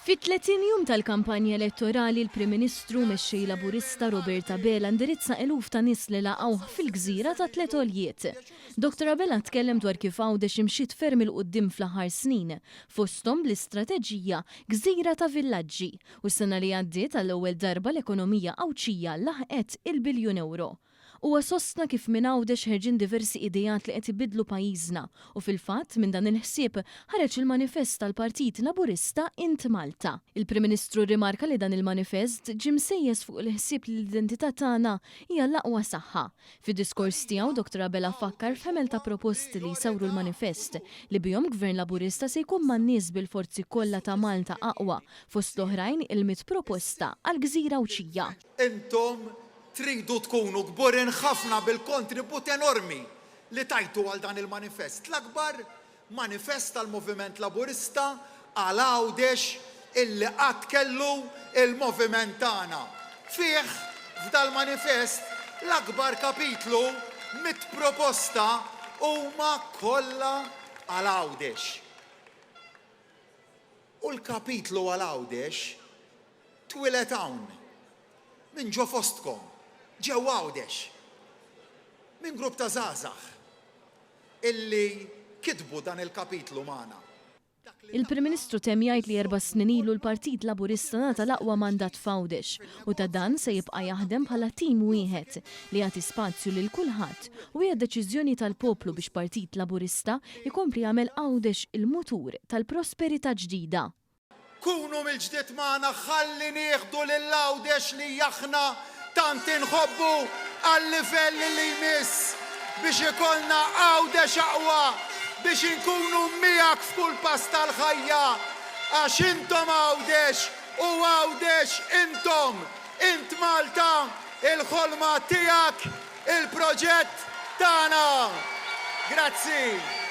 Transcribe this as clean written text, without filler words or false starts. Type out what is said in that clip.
Fit-30 jum tal-kampanja elettorali l-Prim Ministru u Mexxej Laburista Robert Abela indirizza eluf ta' nies li laqgħuh fil-gżira tat-Tliet Għoljiet. Dottor Abela tkellem dwar kif Għawdex imxiet ferm 'il quddiem fl-aħħar snin, fosthom bl-istrateġija Gżira ta' Villaġġi, u s-sena li għaddiet għall-ewwel darba l-ekonomija Għawdxija laħqet il-biljun ewro. Huwa sostna kif minn Għawdex ħerġin diversi ideat li qed ibiddlu pajjiżna u fil-fatt minn dan il-ħsieb ħareġ il-manifest tal-Partit Laburista Int Malta. Il-Prim Ministru rrimarka li dan il-manifest ġie msejjes fuq il-ħsieb li l-identità tagħna hija l-aqwa saħħa. Fid-diskors tiegħu Dottor Abela fakkar f'ħemel ta' proposti li jsawru l-manifest li bihom Gvern Laburista se jkun man-nies bil-forzi kollha ta' Malta aqwa, fost l-oħrajn il-mitt proposta għall-gżira Għawdxija. Intom tridu tkunu kburin ħafna bil-kontribut enormi li tajtu għal dan il-manifest, l-akbar manifest tal-Moviment Laburista għal Għawdex illi qatt kellu l-moviment tagħna. Fih, f'dal-manifest, l-akbar kapitlu, mit-proposta, huma kollha għal Għawdex. U l-kapitlu għal Għawdex Twieled hawn, minn ġo fostkom, ġewwa Għawdex, minn grupp ta' żgħażagħ illi kitbu dan il-kapitlu magħna. Il-Prim Ministru temm jgħid li erba' snin ilu l-Partit Laburista ngħata l-aqwa mandat f'Għawdex u ta' dan se jibqa' jaħdem bħala tim wieħed li jagħti spazju lil kulħadd u hija deċiżjoni tal-poplu biex Partit Laburista jkompli jagħmel Għawdex il-mutur tal-prosperità ġdida. Kunu mill-ġdid magħna ħalli nieħdu lil Għawdex li aħna tant inħobbu għal-livell li jmiss biex ikollna Għawdex aqwa biex inkunu miegħek f'kull pass tal-ħajja għax intom Għawdex u Għawdex intom. Int Malta, il-ħolma tiegħek, il-proġett tagħna. Grazzi.